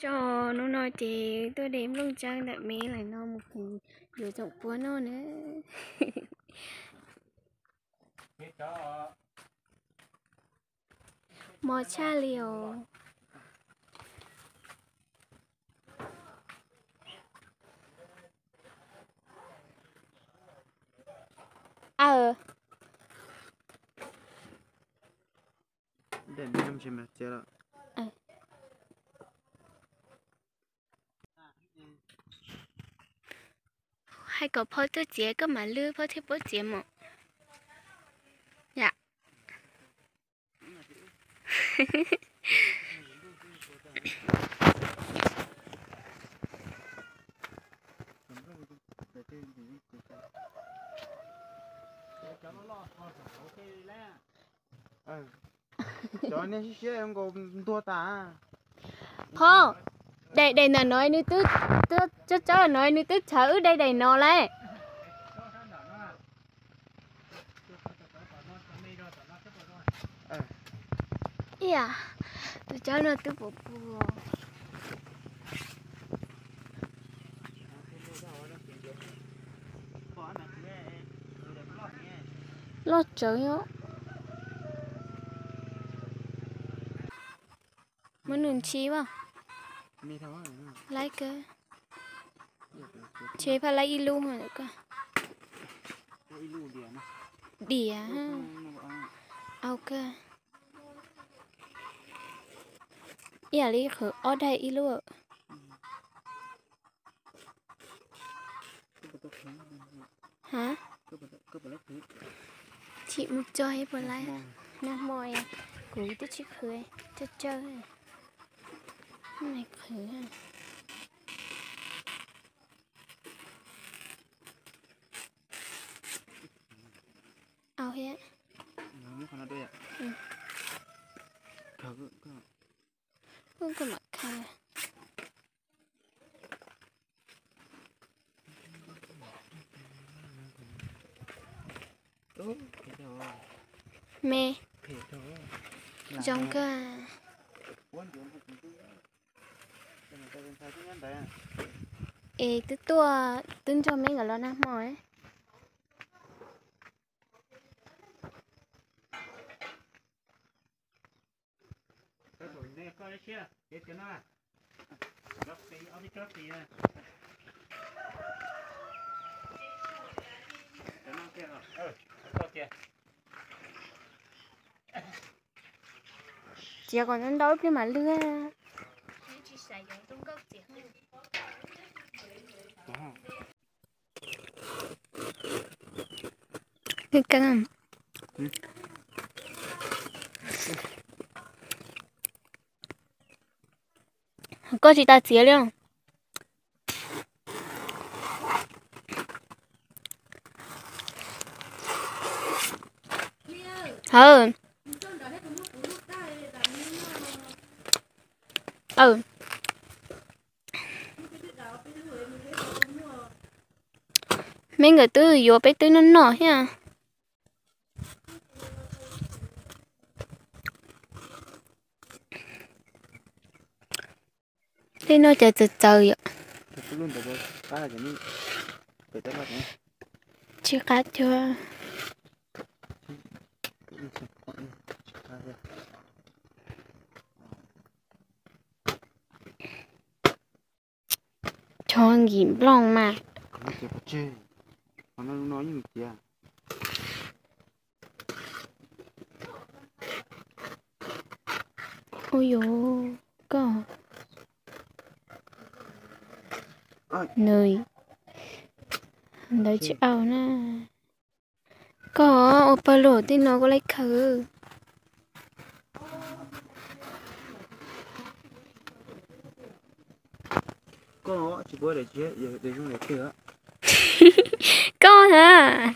Tso, hnub no ces tuaj de nplooj tsawb ntawm me lawm no mus pem yuav tsoom puab noj na. Mos tshaj li os. Hais kom phauj tuaj txiav koj mam lwb, phauj thiaj paub txiav mos. Yam. Cov nej siab siab nkaus ntuag tas. Phauj, daim daim ntawm no nws twb, tsawb tsawb no nws twb txhawv wb daim daim no lawm. Ib yam, tus tsawb no twb puas puas. Loj tsawv os. Muab nws ntshis as. Laib kawg. Ntshe pheej laib ib lub ko. Diam. Au kawg. Ib yam li qhwv ob daim ib lub. Ha? Tsis mus tso ib puas laib. Nag hmo kuv twb tsis qhwv, tsawg tsawg. Qhwv. Au thiab. Koj mam khaws. Me. Zoo kawg. Es twb tuaj, twb nrog me nkawd los nag hmo. Txiav kom ntau ntau ib pliag mam lwg. Koj tsis tas txiav li os. Hawm. Me nkawd twb yuav peb twb noj noj thiab. Tej no cas txawv txawv yom. Tsis qab cuag. Chov nkim nplooj mas. Ua yuav koj nws ntawd tsis au na. Koj ua pawg lug tej no koj laib khaws. Koj hab.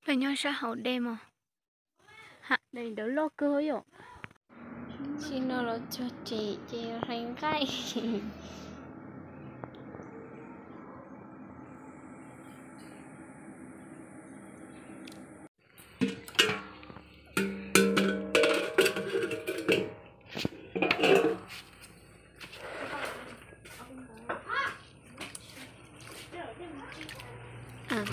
Peb nyob sab hauv dej mog. Daim ntawd loj kawg yom. Tsis no los txog tsev ces hlais nqaij. Sim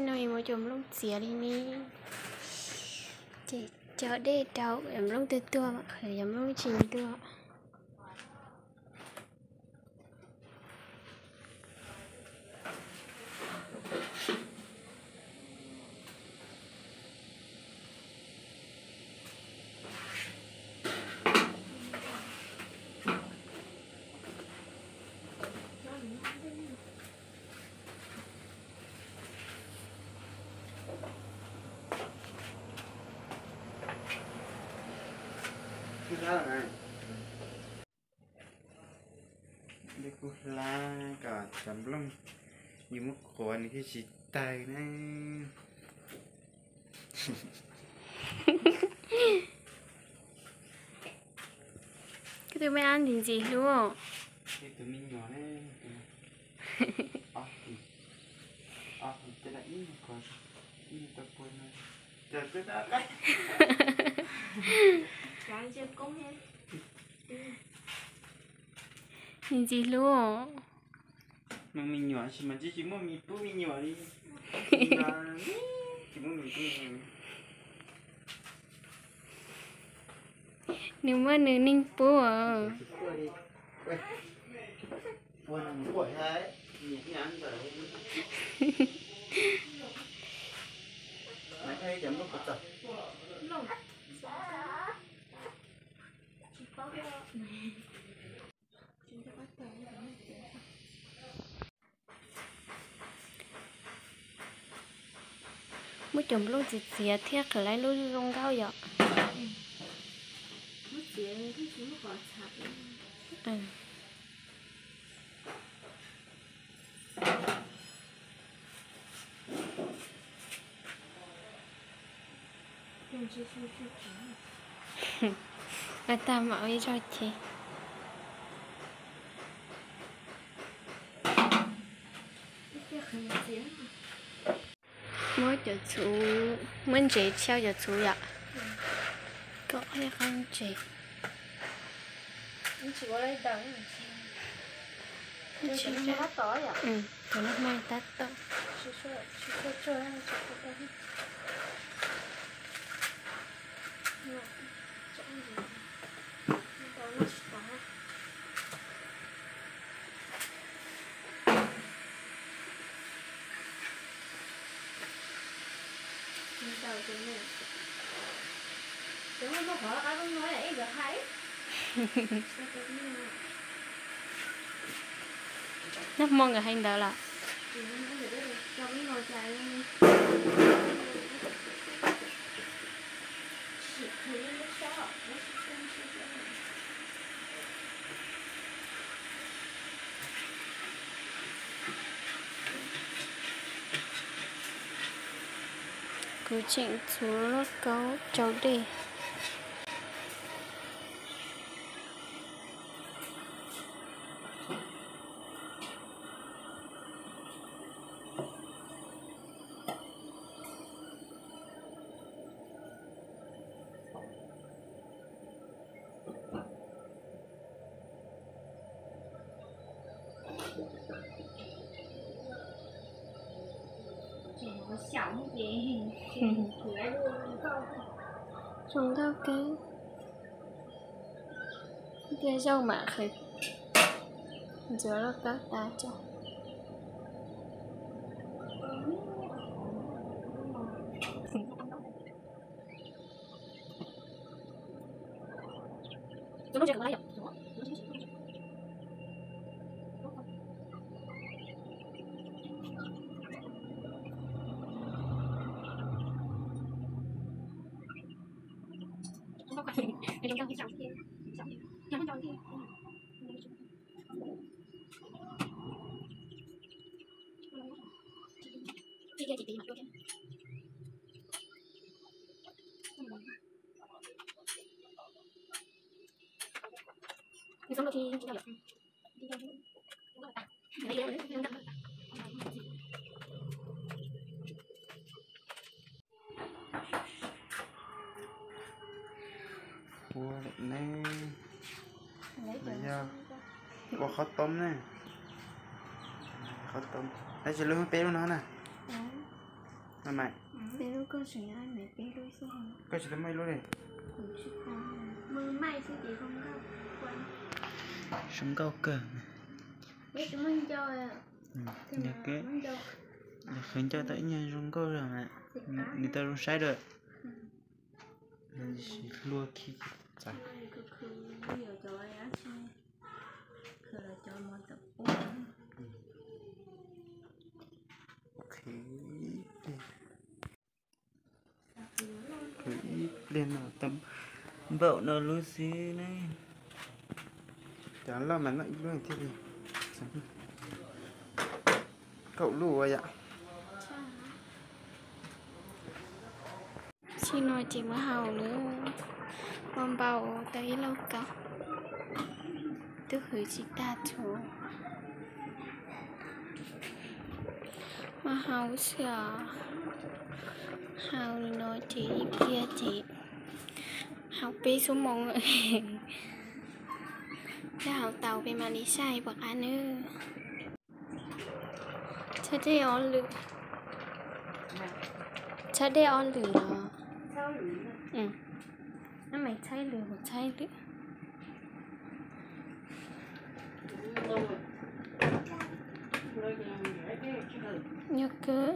no yuav muab cov nplooj txiav li ne, ces cov dej rau cov nplooj tuag tuag, cov nplooj tsis tuag. Dej kuj hlab, kom cov nplooj yus muab quav nws thiaj tsis tawg na. Koj tus me ab ntxim ntxim hlub. Tus me nyuam ne, ob hlis, ob hlis tej lawm ib nyuag ko, ib nyuag tau pua no. Ntxim hlub. Mas me nyuam sis mas tsis muaj mis pub me nyuam li. Tsis muaj mis pub me nyuam. Nws muaj nws neeg pub os. Muab cov nplooj txiav txiav thiab qhwv lawv lub zoo nkauj yom. Ua tag mam ua ib zaug ces. Muab cov txhuv, muab ntsev tshaj cov txhuv yom. Kom qhov ntsev. Cov no hmaj tab tom. Nag hmo nkawd hais ntawd lawm. Kuv tseem txhuv lauj kaub tsau dej. Zoo nkauj kawg. Ib pliag zaug mam qhwv ntxuav lauj kaub tas tso. Ua lawm ne, los yog ua qhob toob ne. Qhob toob, tab sis lub peb lub no na. Koj tsis tau muaj ib lub li. Zoo nkauj kawg. Yog qhwv ncauj tau ib nyuag zoo nkauj zog mas, nws tau zoo saib dua. Hlua khi txav. Ib pliag no tau npaum no lub xwb ne. Cov loj mas noj ib lub thiaj li kaum lub ua yom. Txij no ces muab hau lawm, ua npaum tau ib lauj kaub, twb hwv tsis tag tsuav. Muab hau xwb os, hau li no ces ib pliag ces hau peb xuab moos. Yog hau tau peb mam li saib puas qab nawb. Tshaib dej ob lwm, tshaib dej ob lwm los, tshaib lwm, tshaib lwm. Yog kawg.